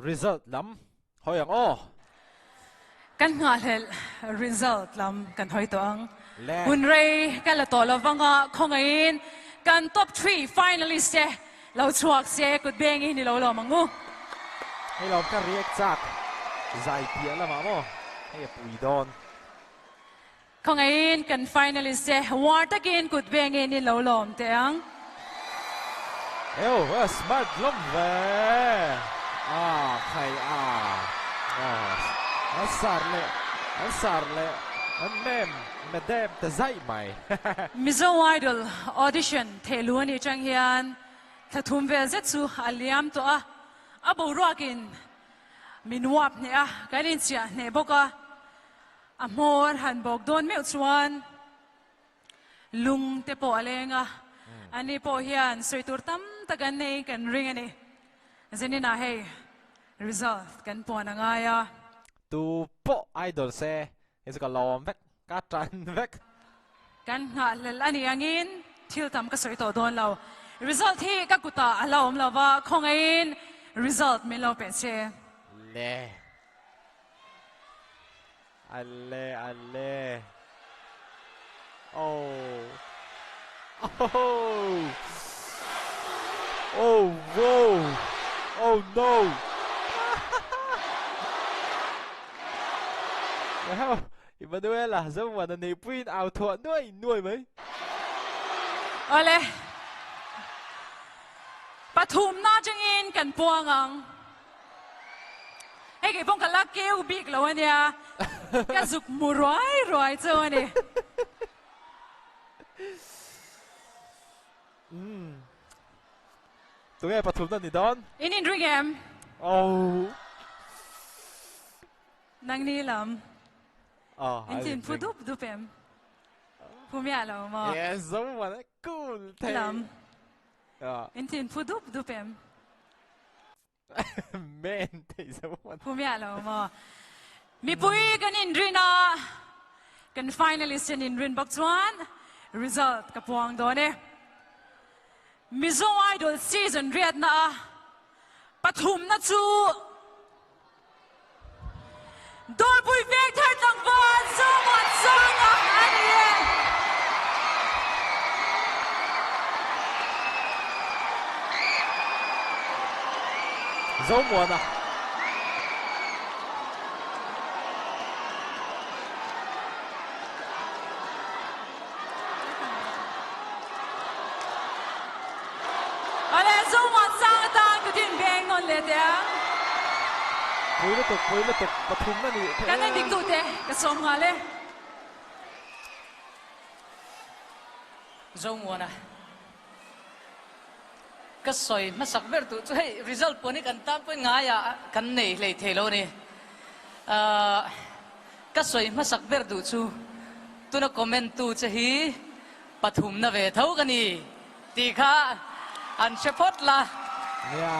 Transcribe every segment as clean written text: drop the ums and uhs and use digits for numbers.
Result lam hawi ang aw. Kan nghahhlelh result lam kan hawi tawh ang. Le. Hun rei ka la tawh lovanga khawngaihin kan top three finalist te lo chhuak se kut bengin i lo lawm ang u. Hei lawm ka react chak zai piah lamah maw hei a pui dawn. Khawngaihin kan finalist te war takin kut bengin i lo lawm teh ang. Eww a smart hlawm ve a khai a an sar leh an sar leh an mem madam ta zaih mai. Mizo Idol audition thehlu anih tang hian thla thum vel zet chu a liam tawh a, a boruakin min uap hneh a, kan inchiah hneh bawk a. A hmawr han bawk dawn meuh chuan lung te pawh a leng a, ani pawh hian sawi tur tam tak an nei kan ring a ni. Zenin ah hei result kan puan a ngai a. Tu pawh idol se hei chu ka lawm vek, ka tan vek. Kan nghahhlelh a nih angin thil tam ka sawi tawh dawn lo. Result hi ka kutah a la awm lo va, khawngaihin result min lo pe che. Le. Alle alle Oh Oh Oh wow Oh no Wow Emmanuela Zomuana neipuiin au thuah nuai nuai mai. Awle pathumna atangin kan puang ang. Hei kei pawh ka la keu bik lo a nia, ka zuk hmu ruai ruai chu a ni. Umm tunge pathumna ni dawn? In inring em? Oh. Nangni lam. Oh, In tin phu dup dup em? Phu miah lo maw? Yes, zomuan a cool thei. Lam. In tin phu dup dup em? Men thei zomuan. Phu miah lo maw? Mipui kan inrin a, kan finalist in inrin bawk chuan result ka puang dawn e. Mizo Idol season riatna a pathumna chu Dawrpui veng thar tlangval Zomuansanga a ni e. Zomuana. Awle Zomuansanga tan ka din veng nawn leh teh ang. Pui lutuk, pui lutuk, pathum a nih theih Kan en dik tute ka sawm nghal e. Zomuana ka sawi hmasak ber duh chu hei result pawh hi kan tan pawhin ngaiah kan nei hlei thei lo a ni. Ahh ka sawi hmasak ber duh chu tuna comment tu che hi pathumna ve tho ka ni tih kha an hre phawt la. Nia.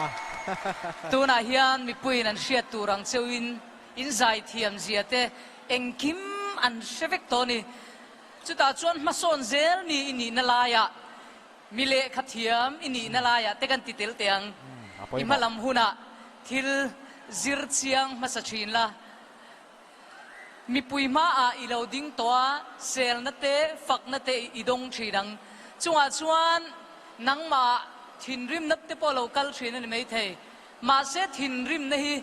Tunah hian mipuiin an hriat tur ang cheuhin in zaithiam zia te engkim an hre vek tawh a ni. Chutah chuan hmasawn zel mi i nihna laiah Mi lehkha thiam i nihna laiah te kan ti tel teh ang. I hma lam hunah thil zir chiang hmasa thin la. Mipui hmaah i lo ding tawh a, selna te, fakna te i dawng thin ang. Chungah chuan nangmah thinrimna te pawh lo kal thin a ni maithei. Mahse thinrimna hi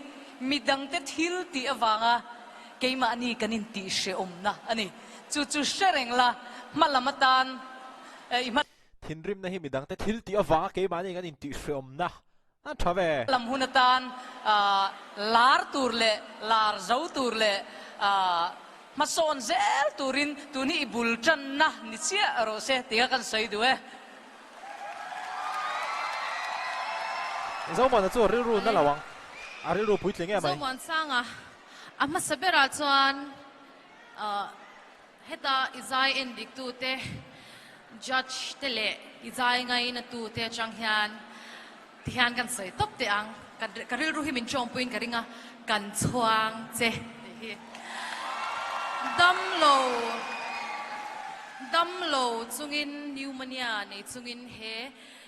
midangte thil tih avanga keimahni kan intihhrehawmna a ni. Chu chu hre reng la, hma lam atan i hma. Thinrimna hi midangte thil tih avanga keimahni kan intihhrehawmna a tha ve. Lam hun atan lar tur leh lar zo tur leh hmasawn zel turin tun hi i bul tanna ni chiah rawh se tih kha kan sawi duh e. Zomuana chu a rilru na lo ang, a rilru puitling em ai. Zomuansanga a hmasa berah chuan heta i zai en dik tute, judge te leh i zai ngaina tute atang hian tihian kan sawi tawp teh ang, ka rilru hi min tawngpuiin ka ring a, kan chhuang che tih hi. Damlo, damlo chungin pneumonia nei chungin he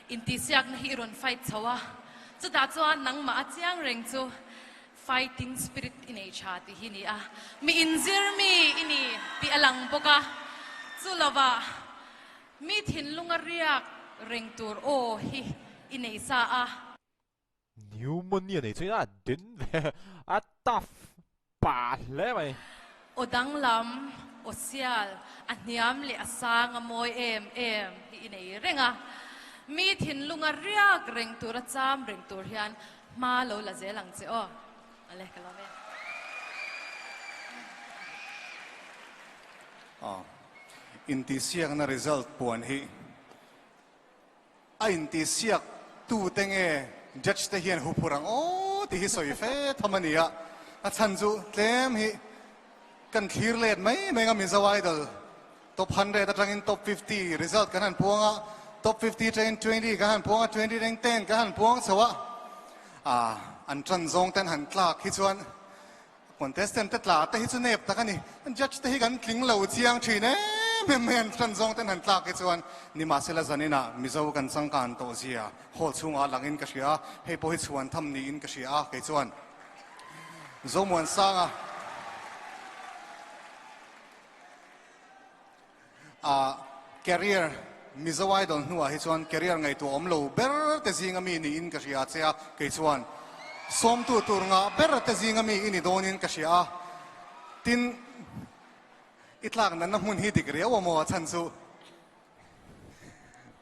intihsiakna hi i rawn fight chho a, chutah chuan nangmah a chiang reng chu. Fighting spirit i nei tha tih hi ni a, mi inzir mi i ni tih a lang bawk a, chu lovah mi thinlunga riak reng tur aw hi i nei sa a. Pneumonia nei chuin a din ve a tough pa hle mai. Aw danglam, aw sial, a hniam leh a sang a mawi em em hi i nei reng a, mi thinlunga riak reng tur a cham reng tur hian Hma lo la zel ang che aw. Ale ka lawm e. Aw. Intihsiakna result puan hi a intihsiak tute nge judge te hian huphur ang aw tih hi sawi fe tham a ni a. A chhan chu tlem hi kan thlir let mai mai ang a Mizo Idol Top 100 atangin top 50 result kan han puang a, top 50 atangin 20 kan han puang a, 20 atangin 10 kan han puang chho a. Ah, an tan zawng ten han tlak hi chuan contestant te tla te hi chu nep tak a ni. Judge te hi kan tling lo chiang thin em em mai an tan zawng ten han tlak hi chuan. Nimahsela zaninah Mizo kan changkan tawh zia hall chhungah langin ka hria a, hei pawh hi chhuan tham niin ka hria a, kei chuan Zomuansanga. A career Mizo Idol hnuah hi chuan career ngaihtuah awm lo ber te zinga mi niin ka hria che a, kei chuan sawmtu tur ngah ber te zinga mi i ni dawnin ka hria a, tin i tlak natna hmun hi dik riau a maw a chhan chu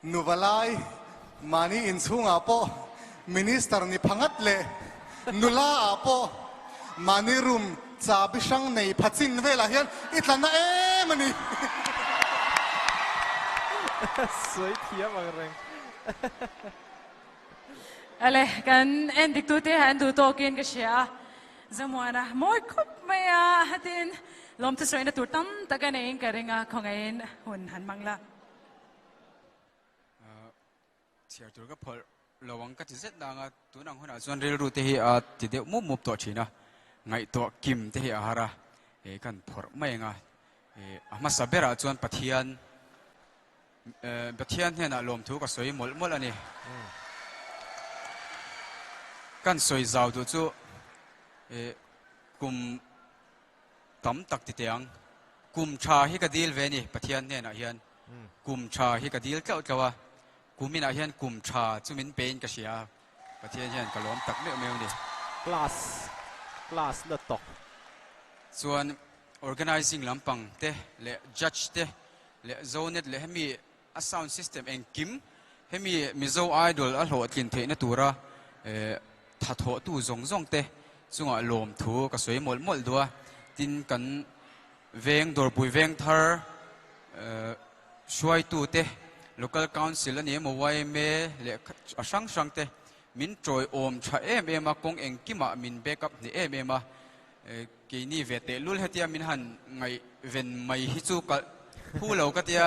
Nuva lai mahni inchhungah pawh Minister ni pha ngat leh nula ah pawh mahni room chabi hrang nei pha chin velah hian i tla na em a ni. Sawi thiam ang reng. Ale, kan en dik tute an duh tawkin ka hria a, Zamuana mawi khawp mai a, hatin lawmthu sawina tur tam tak a neiin ka ring a, khawngaihin hun han hmang la. Chhiar tur ka phawlh lo ang ka ti zet nang a, tun ang hunah chuan rilru te hi a ti deuh mup mup tawh thin a, ngaihtuah kim te hi a har a, kan phawrh mai ang a, a hmasa berah chuan Pathian Pathian hnenah lawmthu ka sawi mawlh mawlh a ni. Kan sawi zau duh chu kum tam tak ti teh ang. Kum tha hi ka dil ve a ni Pathian hnenah hian. Kum tha hi ka dil tlauh tlauh a, kuminah hian kum tha chu min pein ka hria a, Pathian hian ka lawm tak meuh meuh a ni. Class class la tawk. Chuan organizing lampang te leh judge te leh Zonet leh hemi a sound system engkim hemi Mizo Idol a hlawhtlin theihna tura thathawhtu zawng zawng te chungah lawmthu ka sawi mawlh mawlh duh a, tin kan veng Dawrpui veng thar hruaitu te Local Council a ni emaw yma leh a hrang hrang te min tawiawm tha em em a, kawng engkimah min back up hneh em em a. Keini ve tehlul hetia min han ngaihven mai hi chu ka phu lo ka tia,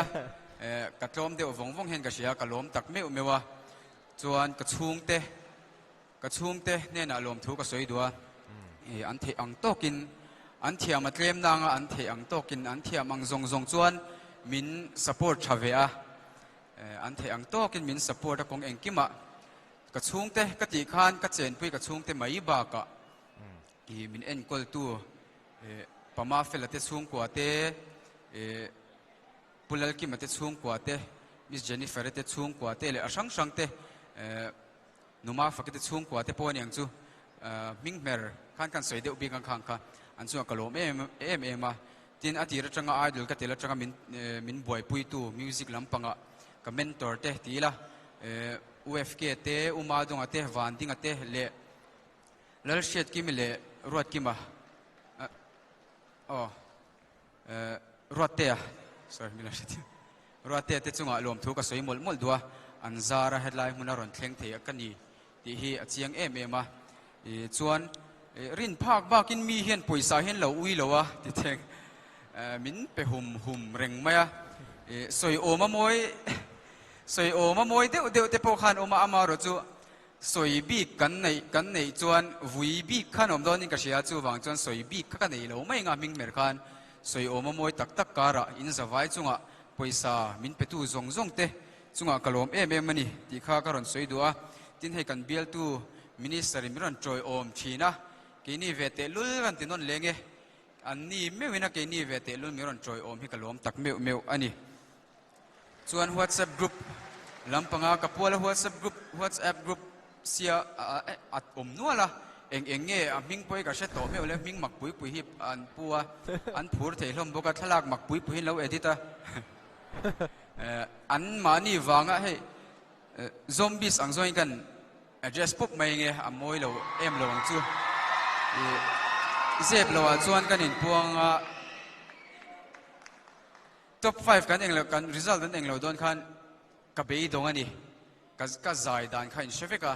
ka tlawm deuh vawng vawng hian ka hria, ka lawm tak meuh meuh a, chuan ka chhungte, ka chhungte hnenah lawmthu ka sawi duh a, an theih ang tawkin, an thiam a tlem nanga an theih ang tawkin, an thiam ang zawng zawng chuan min support tha ve a, an theih ang tawkin min support a kawng engkimah, ka chhungte ka tih khan ka chenpui ka chhungte mai bakah, I min enkawltu Pama Fela te chhungkua te, Pu Lalkima te chhungkua te, Miss Jennifer-i te chhungkua te leh a hrang hrang te, Numa Faki te chhungkua te pawh a ni ang chu. Hming hmer khan kan sawi deuh bik ang khang kha an chungah ka lawm em em em a. Tin, a tir atanga Idol ka tel atanga min min buaipuitu music lampangah ka mentor te ti ila, UFK te, U Madonga te, Vandinga te leh Lalhriatkimi leh Ruatkima aw Ruattea sorry min lo hrethiam Ruattea te chungah lawmthu ka sawi mawlh mawlh duh a, an zar a hetlai hmun a rawn thleng thei a ka ni tih hi a chiang em em a, chuan rin phak bakin mi hian pawisa hian lo ui lo a ti theng min pe hum hum reng mai a, sawi awm a mawi sawi awm a mawi deuh deuh te pawh khan awm a, amaherawh chu Sawi bik kan neih kan neih chuan vui bik khan awm dawnin ka hria, chuvang chuan sawi bik kha ka nei lo mai anga hming hmer khan sawi awm a mawi tak tak karah in zavai chungah pawisa min petu zawng zawng te chungah ka lawm em em a ni tih kha ka rawn sawi duh a, tin hei kan bialtu Minister in min rawn tawiawm thin a. Keini ve tehlul kan ti nawn leng e. An ni meuhin a keini ve tehlul min rawn tawiawm hi ka lawm tak meuh meuh a ni. Chuan WhatsApp group lampanga ka puala WhatsApp group WhatsApp group sia a awm nual a, eng eng nge a hming pawh hi ka hre tawh meuh le, hming mak pui pui hi an pu a, an phur thei hlawm bawk a, thlalak mak pui pui hi an lo edit a. An mahni vanga hei zombies ang zawngin kan address pawp mai nge a mawi lo em lo ang chu. Zep lo ah chuan kan inpuang a. Top five kan englo kan result an englo dawn khan ka beidawng a ni. Ka ka zai dan kha in hre vek a,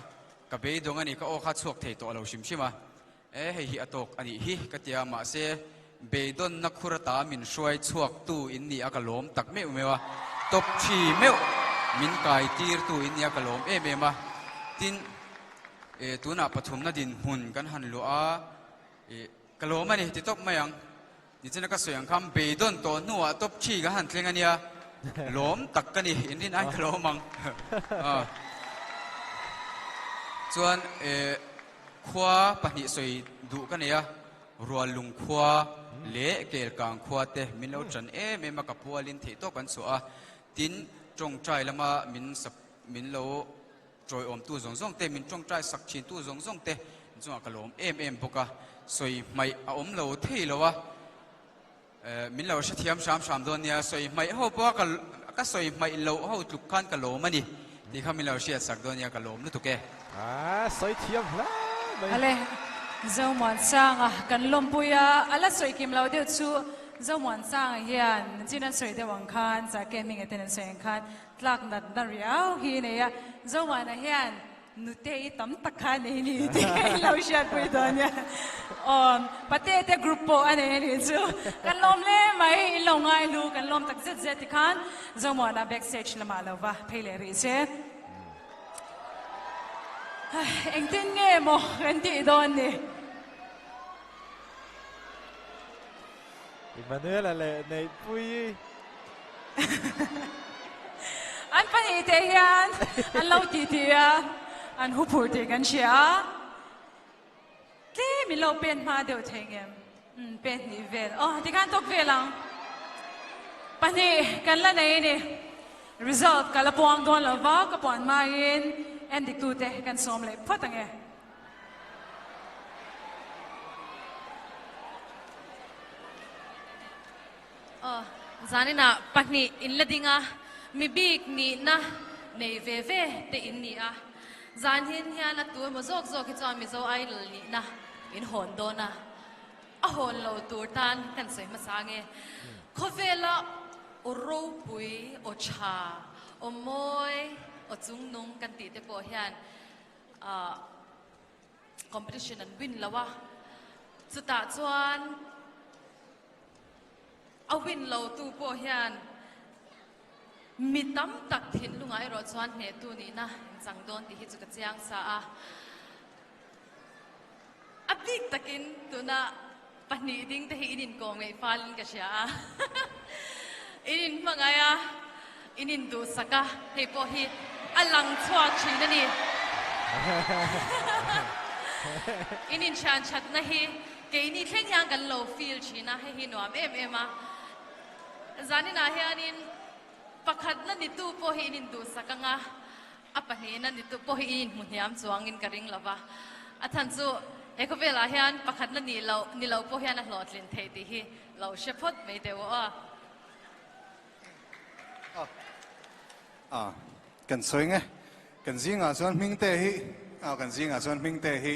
ka beidawng a ni, ka aw kha chhuak thei tawh lo hrim hrim a. E hei hi a tawk a nih hi ka ti a, mahse beidawnna khur ata min hruai chhuak tu in ni a ka lawm tak meuh meuh a, top three meuh min kai tir tu in ni a ka lawm em em a. Tin, e tunah pathumna dinhmun kan han luah a, e ka lawm a ni ti tawp mai ang. Nichina ka sawi ang khan beidawn tawh hnuah top three ka han thleng a nia, lawm tak ka ni, inrin ai ka lawm ang. Chuan khua pahnih sawi duh ka nei a, Ruallung khua leh Kelkang khua te min lo tan em em a, ka pualin theih tawk an chhuah a, tin tawngtai lama min min lo Tawiawmtu zawng zawng te, min tawngtai sak thintu zawng zawng te chungah ka lawm em em bawk a, sawi hmaih a awm lo thei lo a, min lo hrethiam hram hram dawn nia, sawi hmaih ho pawha ka ka sawi hmaih loh ho tluk khan ka lawm a ni tih kha min lo hriat sak dawn nia, ka lawm lutuk e. A sawi thiam hle mai. Ale, Zomuansanga kan lawmpui a, a la sawi kim lo deuh chu Zomuansanga hian chin an sawi deuh ang khan, Zake hming ten an sawi ang khan Tlak nat na riau hi nei a, Zomuana hian nute i tam tak kha nei ni tih ka in lo hriatpui dawn nia. Awm, pate te group pawh a nei a nih chu. Kan lawm hle mai, in lo ngai hlu, kan lawm tak zet zet tikhan Zomuana backstage lamah lo va phei leh rih che. Engtin nge maw kan tih dawn ni? Emmanuel-a leh Neihpuii. An pahnihte hian an lo titi a, an huphurh tih kan hria a. Tlem in lo pen hma deuh thei ngem? Umm pen hnih vel. Aw tikhan tawk vel ang. Pahnih kan la nei a ni. Result ka la puang dawn lo va, ka puan hmain endiktute kan sawm leh phawt ang e. Aw, zaninah pahnih in la ding a, mi bik nihna nei ve ve te in ni a. Zan hin hian a tu emaw zawk zawk hi chuan Mizo Idol nihna in hawn dawn a, a hawn lo tur tan kan sawi hmasa ange. Khawvela aw ropui, aw tha, aw mawi, aw chungnung kan tih te pawh hian ah competition an win lo a, chutah chuan a win lo tu pawh hian mi tam tak thinlungah erawh chuan hnehtu nihna in chang dawn tih hi chu ka chiang sa a, a bik takin tuna pahnih ding te hi in inkawm ngeih falin ka hria a, in inhmangaih a, in induhsak a, hei pawh hi a lang chhuak thin a ni. In inthian thatna hi keini thleng hian kan lo feel thin a, hei hi nuam em em a. Zaninah hianin pakhatna nitu pawh hi in induhsak ang a. A pahnihna ni tu pawh hi i inhmu hniam chuangin ka ring lo va, a chhan chu he khawvelah hian pakhatna nih loh ni lo pawh hian a hlawhtlin theih tih hi lo hre phawt mai teh u aw. A, kan sawi nge, kan zingah chuan Hmingte hi, a kan zingah chuan Hmingte hi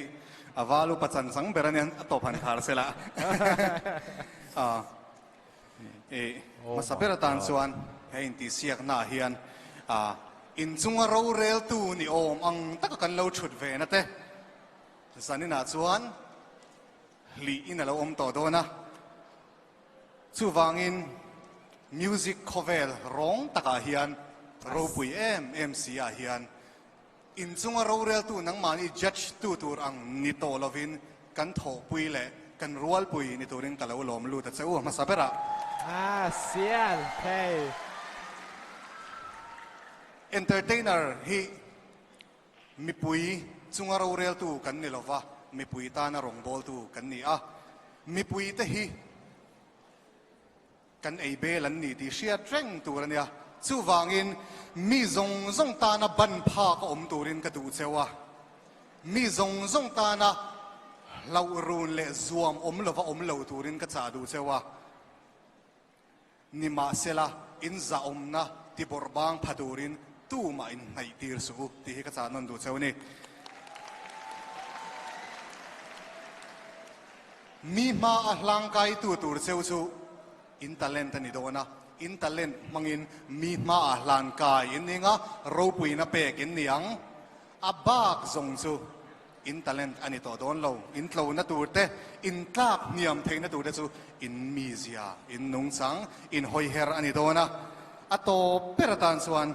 a val upa chan chang ber a nia, a tawp han khar sela. A. I hmasa ber atan chuan he intihsiakna ah hian inchunga roreltu ni awm ang taka kan lo thut ve na te zaninah chuan hlih in a lo awm tawh dawn a. Chuvangin music khawvel rawng takah hian ropui em em si ah hian Inchunga roreltu nangmahni judge tu tur ang ni tawh lovin kan thawhpui leh kan rualpui ni turin ka lo lawm lut a che u a hmasa berah. Ah sial thei. Entertainer hi mipui chunga roreltu kan ni lova. mipui tana rawngbawltu kan ni a, mipuite hi kan ei bel an ni tih hriat reng tur a nia. Chuvangin mi zawng zawng tana ban phak a awm turin ka duh cheu a, mi zawng zawng tana hlauh run leh zuam awm lova awm lo turin ka chah duh cheu a. Nimahsela, in zahawmna tibawrh bang pha turin tumah in hnaih tir suh u tih hi ka chah nawn duh cheu a ni. Mi hma a hlangkaitu tur cheu chu in talent a ni dawn a, in talent hmangin mi hma ah hlankai in ning a, ropuina pek in ni ang. A bak zawng chu in talent a ni tawh dawn lo. In tlona tur te, in tlak hniam theihna tur te chu in mizia, in nungchang, in hawiher a ni dawn a. A tawp ber atan chuan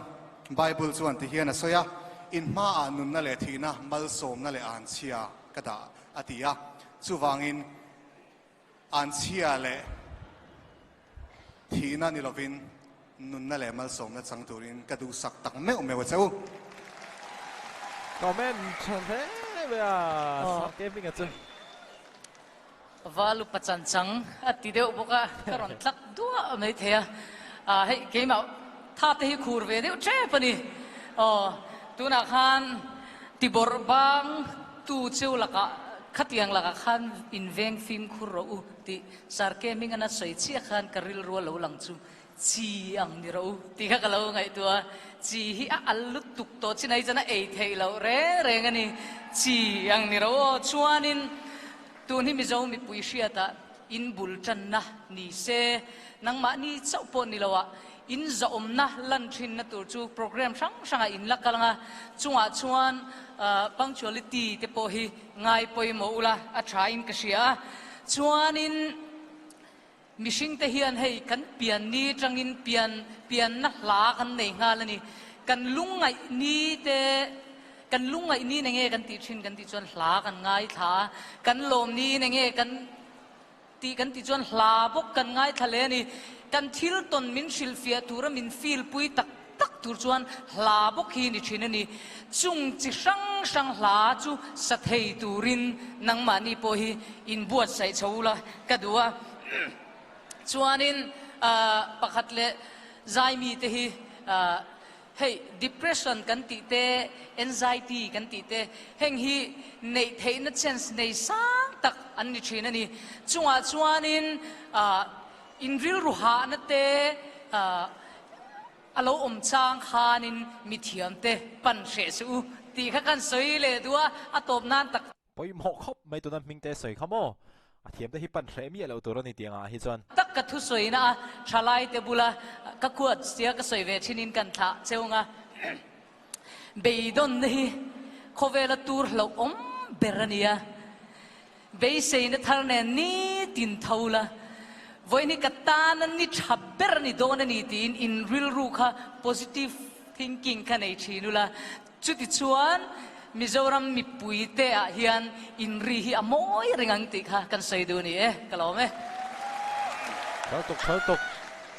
Bible chuan ti hian a sawi a, In hmaah nunna leh thihna, malsawmna leh anchhia ka dah a ti a. Chuvangin anchhia leh thihna ni lovin nunna leh malsawmna chang turin ka duhsak tak meuh meuh a che u. Comment tha hle mai a, Sangte hminga chu. Valu pachan chang a ti deuh bawk a, ka rawn tlak duah mai thei a. Hei keimah tha te hi khur ve deuh tep a ni. Aw tunah khan tibawrh bang tu cheu lakah khatiang lakah khan inveng fimkhur rawh u tih Sarke hming an a sawi chiah khan ka rilru a lo lang chu chi ang ni rawh u tih kha ka lo ngaihtuah a, chi hi a al lutuk tawh chin ai chuan a ei theih loh reng reng a ni, chi ang ni rawh u aw. Chuanin tun hi Mizo mipui hriatah in bul tanna ni se, nangmahni chauh pawh ni loah in zahawmna lan thinna tur chu program hrang hrangah in la kal ang a, chungah chuan punctuality te pawh hi ngai pawimawh ula a tha in ka hria a, chuanin mihring te hian hei kan pian ni tangin pian pianna hla kan nei nghal a ni, kan lungngaih ni te kan lungngaih ni nenge kan tih thin kan tih chuan hla kan ngaithla a, kan lawm ni nenge kan tih kan tih chuan hla bawk kan ngaithla hle a ni. Kan thil tawn min hrilhfiah tura min feel pui tak tak tur chuan hla bawk hi ni thin a ni. Chung chi hrang hrang hla chu sa thei turin nangmahni pawh hi inbuatsaih chho ula ka duh a. Chuanin pakhat leh zaimi te hi Hei depression kan tih te, anxiety kan tih te, heng hi neih theihna chance nei sang tak an ni thin a ni. Chungah chuanin in rilru hahna te a lo awm chang khanin mithiam te pan hreh suh u tih kha kan sawi leh duh a, a tawp nan tak. Pawimawh khawp mai tuna hming te sawi kha maw? A thiam te hi pan hreh miah loh tur a ni tih angah hi chuan. Tak ka thusawina a thalai te bula ka khuat sia ka sawi ve thin in kan thlah cheu nga. Beidawnna hi khawvela tur hlauh awm ber a nia. Beiseina thar nen nitin tho la, vawiin hi ka tan a ni tha ber a ni dawn a ni tiin in rilru kha positive thinking kha nei thin ula, Chutichuan, Mizoram mipuite ah hian inri hi a mawi reng ang tih kha kan sawi duh a ni e, ka lawm e. Thal tuk thal tuk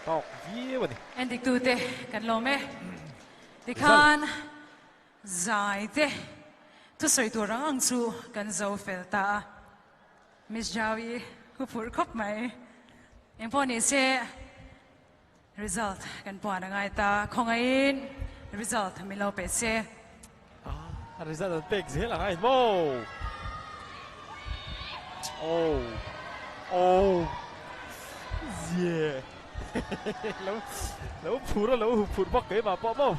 tawk viau a ni. Endiktute kan lawm e. Tikhan zai te thusawi tur ang ang chu kan zo fel ta a. Miss Jaui hu phurh khawp mai. Engpawh ni se. Result kan puan a ngai ta, khawngaihin result min lo pe se. Ah, result an pek zel a ngai maw? Oh, oh, zie. Lo, lo phur a lo hu phur bawk keimah pawh maw?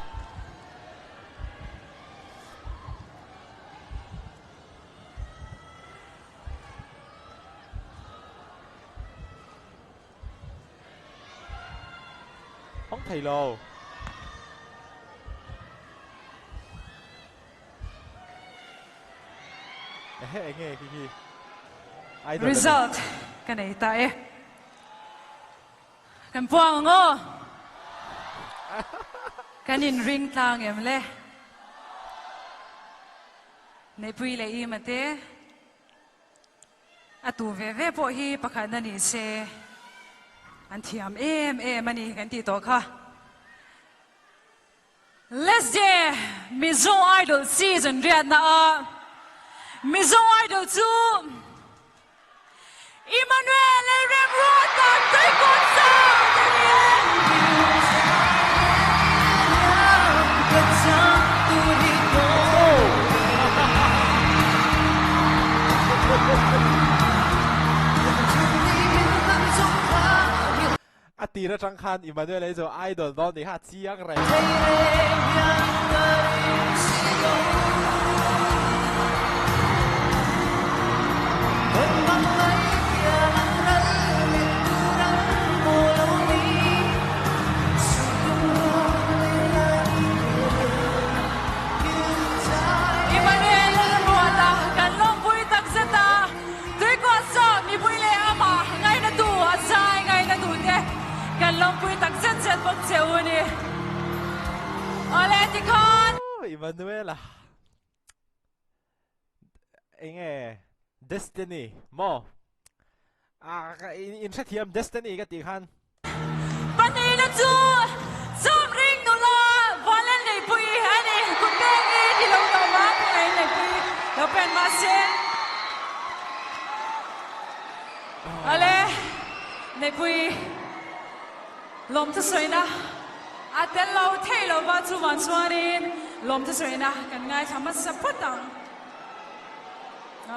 Hawng thei lo. Ehe enge khi khi. Idol Result ka nei ta e. Kan puang ang aw. Kan in ring tlang em le. Neihpui leh ima te. A tu ve ve pawh hi pakhatna ni se an thiam em em a ni kan tih tawh kha. Let's Dare Mizo Idol Season riatna a Mizo Idol chu Emmanuel Lalremruata Tuikawt Sound a ni e. A tir atang khan Emmanuel hi chu idol dawn tih kha a chiang reng. Emmanuel Lalruata kan lawmpui takzet a. Tuikuah saw mipui leh amah ngainatu a zai ngainatu te kan lawmpui tak zet zet bawk che u ni. Awle tikhawn. Emmanuela enge destiny maw ah in hrethiam destiny ka tih khan. Pahnihna chu Chawmring nula Valen Neihpui a ni. Kut peng i ti lo tawh mah Phungain Neihpui lo pen mah se. Awle Neihpui lawmthu sawina a tel lo thei lo va chuvang chuanin lawmthu sawina kan ngaithla hmasa phawt ang. A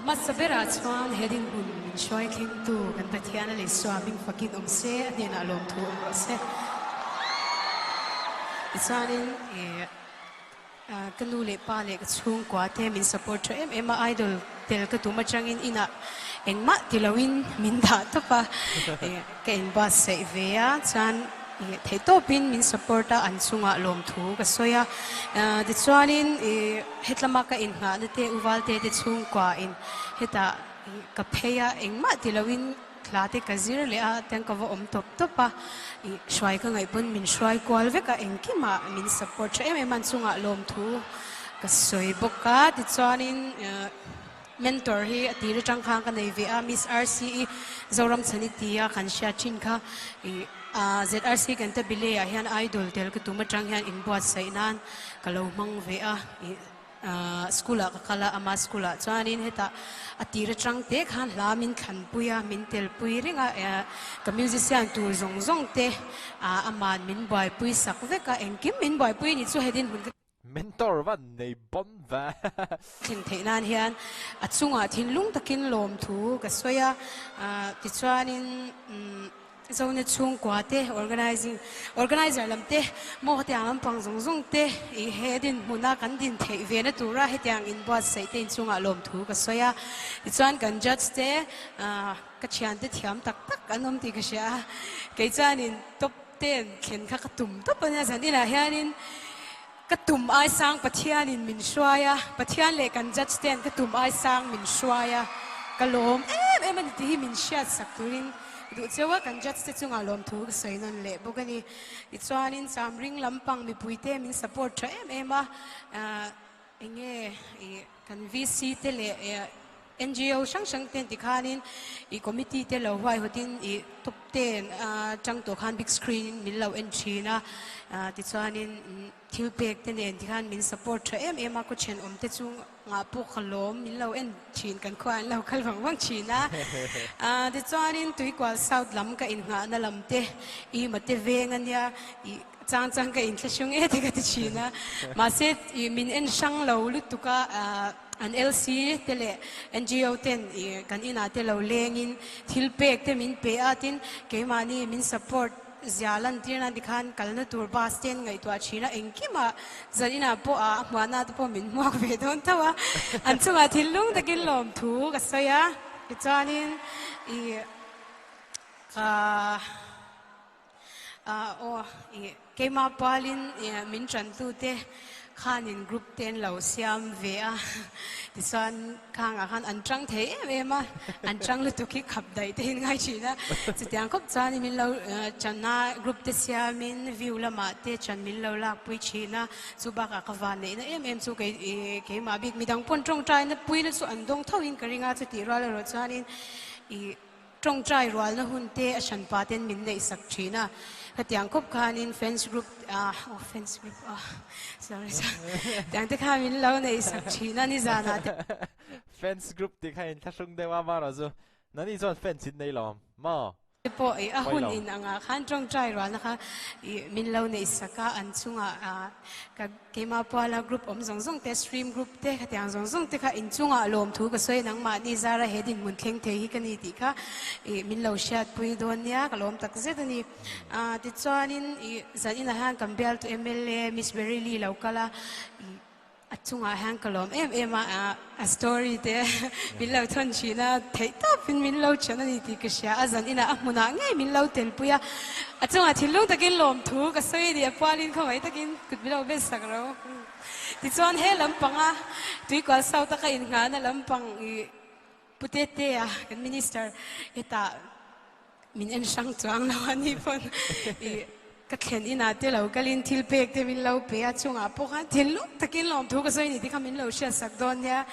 hmasa berah chuan he dinhmun min hruai thlengtu kan Pathian a Isua hming fakin awm se, a hnenah lawmthu awm rawh se. Tichuanin ka nu leh pa leh ka chhungkua te min support tha em em a, idol tel ka tum atangin inah engmah ti loin min dah tawp a, ka inbuatsaih ve a, chuan theihtawpin min support a, an chungah lawmthu ka sawi a. Tichuanin Hetlama ka inngahna te u Valte te chhungkua in hetah ka phei a, engmah ti loin hla te ka zir leh a, tiang ka va awm tawp tawp a, ih hruai ka ngaih pawn min hruai kual vek a, engkimah min support tha em em a, an chungah lawmthu ka sawi bawk a, tichuanin mentor hi a tir atang khan ka nei ve a, Miss RCE Zoramchhani tia kan hriat thin kha ih ZRC Cantabile ah hian idol tel ka tum atang hian inbuatsaih nan ka lo hmang ve a, ih school ah ka kal a, ama school ah chuanin hetah a tir atang te khan hla min thlanpui a, min telpui reng a, ka musician tur zawng zawng te aman min buaipui sak vek a, engkim min buaipui ni chu hetin hmun ka Mentor va nei bawm ve. Thlen theih nan hian a chungah thinlung takin lawmthu ka sawi a, tichuanin Zone chhungkua te, organizing organizer lam te, maw hetiang lampang zawng zawng te i he dinhmuna kan din theih ve na tura hetiang inbuatsaih te inchungah lawmthu ka sawi a. Tichuan kan judge te ka thiante thiam tak tak an awm tih ka hria a, kei chuanin top ten thlen kha ka tum tawp a nia, zan inah hianin ka tum ai sang Pathianin min hruai a, Pathian leh kan judge ten ka tum ai sang min hruai a, ka lawm em em a ni tih hi min hriat sak turin duh cheu a, kan judge te chungah lawmthu ka sawi nawn leh bawk a ni. Tichuanin Chamring lampang mipuite min support tha em em a, enge kan VC te leh NGO hrang hrang ten tikhanin i committee te lo huaihawtin i top ten atang tawh khan big screen in min lo en thin a, tichuanin thil pek te nen tikhan min support tha em em a, khaw thenawm te chu ngah pawh ka lawm min lo en thin kan khua an lo kal vang vang thin a, tichuanin Tuikual South lam ka innghahna lam te i mate veng ania i chang chang ka inthlahrung e te ka ti thin a, mahse i min en hrang lo lutuk a. An LC te leh NGO ten i kan inah te lo lengin thil pek te min pe a, tin keimahni min support zia lantir nan tikhan kalna tur bus te an ngaihtuah thin a, engkimah zan inah pawh a hmuahna te pawh min hmuak ve dawn tho a, an chungah thinlung takin lawmthu ka sawi a, tichuanin i ka Aw i keimah pualin min tantute khanin group te an lo siam ve a, tichuan khangah khan an tang thei em em a, an tang lutuk hi khap daih te in ngai thin a, chutiang khawp chuan min lo tan a, group te siamin view lamah te chan min lo lakpui thin a, chu bakah ka van neihna em em chu kei keimah bik midang pawn tawngtaina puina chu an dawng tho in ka ring a, chutih rual erawh chuanin i. Tawngtai rualna hun te a hranpa ten min neih sak thin a, khatiang khawp khanin fans group ah oh fans group ah sorry sorry tiang te kha min lo neih sak thin a nizanah te. Fans group tih kha inthlahrung deuh a marawh chu nani chuan fans in nei lo maw? Pawh i a hun in angah khan tawngtai rualna kha i min lo neih sak a, an chungah ka keimah puala group awm zawng zawng te stream group te khatiang zawng zawng te kha in chungah lawmthu ka sawi nangmahni zara he dinhmun thleng thei hi ka ni tih kha i min lo hriatpui dawn nia ka lawm tak zet a ni. Tichuanin i zan inah hian kan bialtu mla Miss Beryli lo kal a i A chungah hian ka lawm em em a, a story te min lo thawn thin a, theih tawpin min lo thian a ni tih ka hria a, zan inah a hmunah ngei min lo telpui a, a chungah thinlung takin lawmthu ka sawi a ni, a pualin khawngaih takin kut min lo bet sak ro. Tichuan he lampanga Tuikual South a ka innghahna lampang i Pu Tetea kan Minister hetah min en hrang chuang lo a ni pawn i ka thlen inah te lo kalin thil pek te min lo pe a chungah pawh khan thinlung takin lawmthu ka sawi ni te kha min lo hriatsak dawn nia.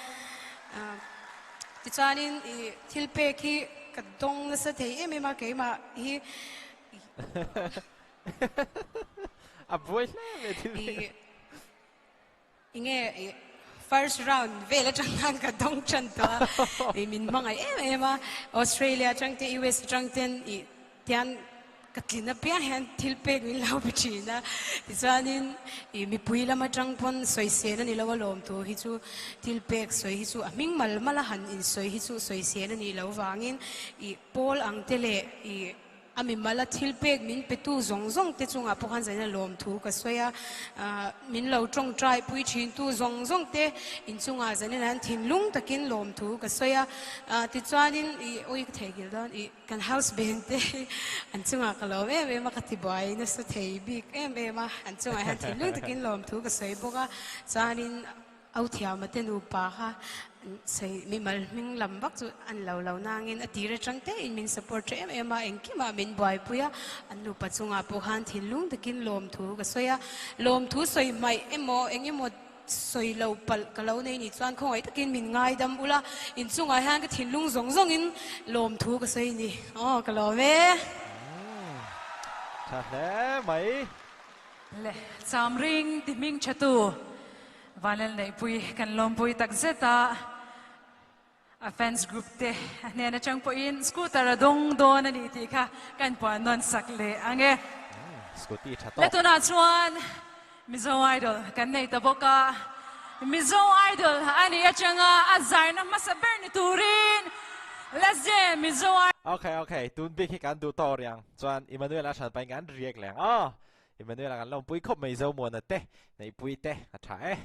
Tichuanin i thil pek hi ka dawng nasa thei em em a keimah hi A buai hle mai thil pek. Enge i first round vel atang khan ka dawng tan tawh a, i min hmangaih em em a, Australia atang te US atang ten i tian ka tlin apiang hian thil pek min lo pe thin a, tichuanin i mipui lam atang pawn sawisel a ni lo alawm thu hi chu thil pek sawi hi chu a hming mal mal a han insawi hi chu sawisel a nih loh vangin i pawl ang te leh i A mimala thil pek min petu zawng zawng te chungah pawh khan zaina lawmthu ka sawi a, min lo tawngtai pui thintu zawng zawng te inchungah zanin an thinlung takin lawmthu ka sawi a, tichuanin ih awi ka theihnghilh dawn ih kan house band te an chungah ka lawm em em a, ka tibuai nasa thei bik em em a, an chungah hian thinlung takin lawmthu ka sawi bawk a, chuanin Au thiama te nupa kha sawi mimal hming lam vak chu an lo lo nangin a tir atang tein min support tha em em a, engkimah min buaipui a, an nupa chungah pawh khan thinlung takin lawmthu ka sawi a, lawmthu sawi hmaih emaw eng emaw sawi lo palh ka lo nei nih chuan khawngaih takin min ngaidam ula, inchungah hian ka thinlung zawng zawngin lawmthu ka sawi a ni, aw ka lawm e. Tha hle mai. Le Chamring ti hming tha tu. Vanlal Neihpui kan lawmpui tak zet a, a fans group te a hnen atang pawhin scooter a dawng dawn a ni tih kha kan puan nawn sak leh ang e. Scooty tha tawk. Le tunah chuan Mizo Idol kan nei ta bawk a, Mizo Idol a nih atanga a zaina hmasa ber ni turin Let's Jam Mizo Idol. Okay okay, tun bik hi kan duh tawh riang chuan Emmanuel a hran pahin kan riak leh ang aw. Emmanuel a kan lawmpui khawp mai Zomuana te, Neihpui te a tha e.